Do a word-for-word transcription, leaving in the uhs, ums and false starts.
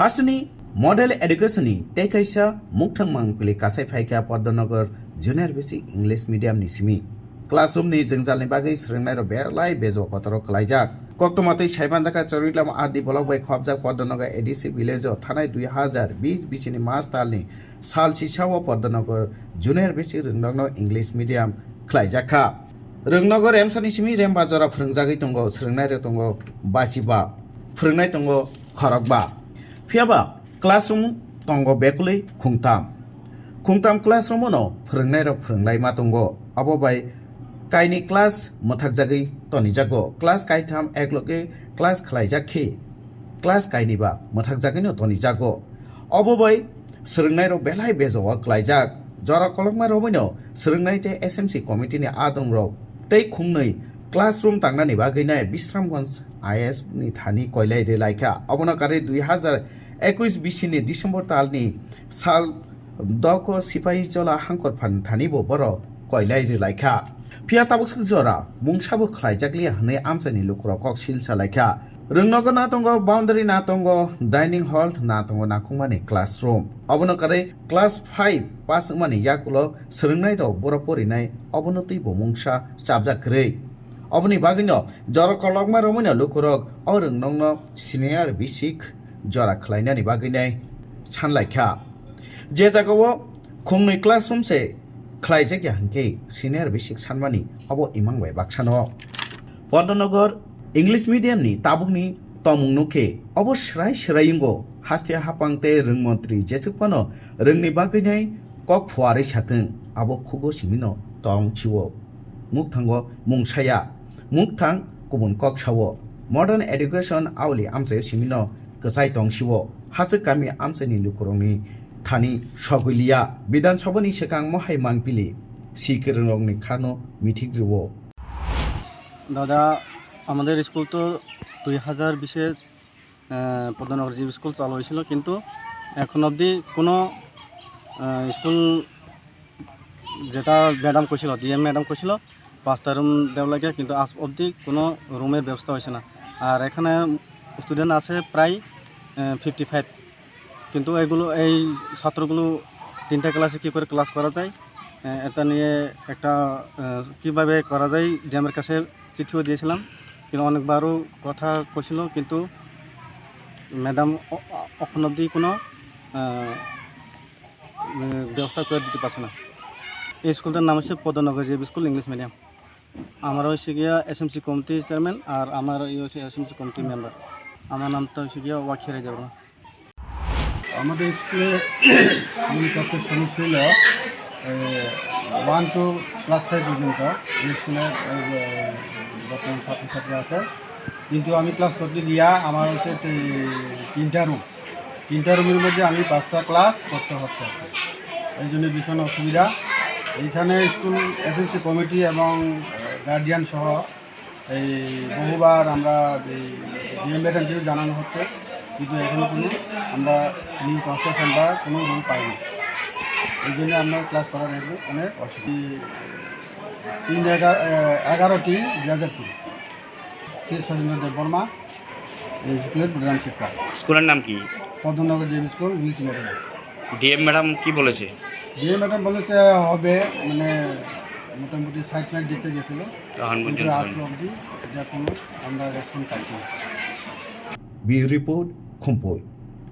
Hasteni model education ni tei kaisa mukthang mangpili kasai phaikha Podanagar Junior Basic English Medium ni simi. Classroom ni jwngjalni bagwi swrwngnairok belai bejo kotoro kwlaijak. Koktwma twi saimanjakha Chorilama R D block bai khopjak Podanagar A D C village o thanai dui hazar bish bisini March talni sal sisao Podanagar Junior Basic rwngnokno English Medium khwlaijakha. Rwngnokgo remsani simi remba jora phwrwngjagwi tongo, swrwngnairok tongo basiba, phwrwngnai tongo khorokba. Phiyaba classroom tongo bekulwi khungtam. Khungtam classroom-o no phwrwngnairok phwrwnglaima tongo. Abo bai kainwi class mwthakjagwi tonijago. Class kaitham ekloge class khwlaijak khe class kainwi ba mwthakjagwino tonijago. Obo bai swrwngnairok belai bejo-o kwlaijak. Jora kolokma romwino swrwngnai tei S M C committee ni adongrok tei khungnwi classroom tangnani bagwinai Bisramganj I S ni thani koilai rwlaikha. Obono karwi dui hazar ekush bisini December talni sal doko Sipahijola hangkor phan thani bo borok koilai rwlaikha. Phiya tabuk swk jora mungsabo khwlaijakliya hwnwi amchaini lukurok kok sil salaikha. Rwngnogo na tongo, boundary na tongo, dining hall na tongo, nangkukmani classroom. Obono karwi class five pass wngmani yakulo swrwngnairok boro porinai obono twibo mungsa chapjak kwrwi. Oboni bagwino jora kolokma romwino lukurok o rwngnokno senior basic jora khwlainani bagwinai sanlaikha. Je jagao khungnwi classroom se khwlaijakya hwnkhe senior basic sanmani obo imang bai baksano. Podanagar English medium ni tabukni tongmung nukhe obo swrai swrai wngo, haste hapang tei rwngmontri jesuk phano rwngni bagwinai kok phuarwi satwng, abo khugo simino tong sio. Mukthango mungsaya, mukthang kubun kok sao. Modern education auli amchaio simino kwchai tong sio. Hachwk kami amchaini lukurokni thani sogwi liya. Bidhan Sabhani swkang mohai mangpili si kwrwngrokni khano mithik rwo. দাদা, আমাদের স্কুল তো দুই হাজার বিশে, আহ, Padmanagar GB school চালু হয়েছিল, কিন্তু এখন অবধি কোনো, আহ, স্কুল যেটা ম্যাডাম কইছিল, ডিএম ম্যাডাম কইছিল, পাঁচটা রুম দেওয়া লাগে, কিন্তু আজ অবধি কোনো রুমের ব্যবস্থা হয়েছে না। আর এখানে স্টুডেন্ট আছে প্রায়, আহ, ফিফটি ফাইভ। কিন্তু এগুলো, এই ছাত্রগুলো তিনটা ক্লাসে কী করে ক্লাস করা যায়, আহ, এটা নিয়ে একটা, আহ, কীভাবে করা যায়, ডিএমের কাছে চিঠিও দিয়েছিলাম, কিন্তু অনেকবারও কথা কইছিল, কিন্তু ম্যাডাম অ-, অ-, এখন অবধি কোনো, আহ, উম, ব্যবস্থা করে দিতে পারছে না। এই স্কুলটার নাম হচ্ছে Padmanagar GB school English medium. আমার হচ্ছে গিয়া এসএমসি কমিটির চেয়ারম্যান, আর আমার ইয়ে হচ্ছে এসএমসি কমিটির মেম্বার। আমার নামটা হচ্ছে গিয়া ওয়াকিয়া রাজাবর্মা। আমাদের স্কুলে মূল তথ্য সমস্যা হলো, এ, ওয়ান টু ক্লাস ফাইভ পর্যন্ত এই স্কুলে, এ, বর্তমান ছাত্রছাত্রী আছে। কিন্তু আমি ক্লাস করতে গিয়া আমার হচ্ছে তি-, তিনটা রুম, তিনটা রুমের মধ্যে আমি পাঁচটা ক্লাস করতে হচ্ছে। এই জন্য ভীষণ অসুবিধা। এইখানে স্কুল এসএমসি কমিটি এবং, এ, গার্ডিয়ান সহ এই বহুবার আমরা এই ডিএম ম্যাডামকেও জানানো হচ্ছে, কিন্তু এখনো কোনো আমরা নিউ কনস্ট্রাকশন বা কোনো রুম পাইনি। এই জন্য আমরা ক্লাস করার একটু অনেক অসুবিধা। তিন এগারো, এ, এগারো তিন দুই হাজার কুড়ি। শ্রী সজেন্দ্র দেববর্মা, এই স্কুলের প্রধান শিক্ষক। স্কুলের নাম কি? Padmanagar JB school English medium. DM madam কি বলেছে? ডিএম ম্যাডাম বলেছে হবে, মানে, মোটামুটি সাইট ফাইট দেখতে গেছিল, এখন কিন্তু পর্যন্ত আজ হয়নি। অবধি এটা কোনো আমরা রেসপন্স পাইছি না। Bureau report, Khumpui.